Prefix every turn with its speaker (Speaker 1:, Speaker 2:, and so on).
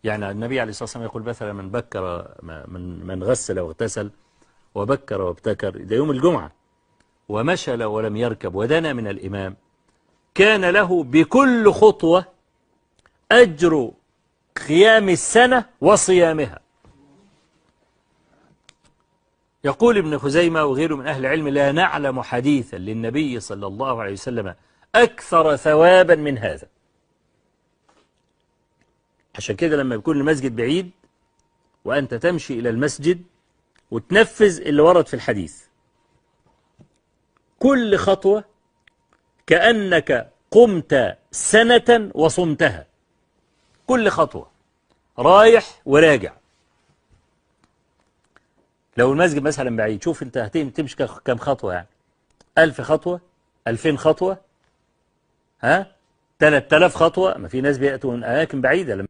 Speaker 1: يعني النبي عليه الصلاة والسلام يقول مثلا من بكر، من غسل واغتسل وبكر وابتكر، ده يوم الجمعة، ومشى ولم يركب ودنا من الإمام، كان له بكل خطوة أجر قيام السنة وصيامها. يقول ابن خزيمة وغيره من أهل العلم: لا نعلم حديثا للنبي صلى الله عليه وسلم أكثر ثوابا من هذا. عشان كده لما يكون المسجد بعيد وأنت تمشي إلى المسجد وتنفذ اللي ورد في الحديث، كل خطوة كأنك قمت سنة وصمتها، كل خطوة رايح وراجع. لو المسجد مثلا بعيد، شوف انت هتمشي كم خطوة، يعني 1000 خطوة، 2000 خطوة، ها 3000 خطوة. ما في ناس بيأتوا من أماكن بعيدة. لما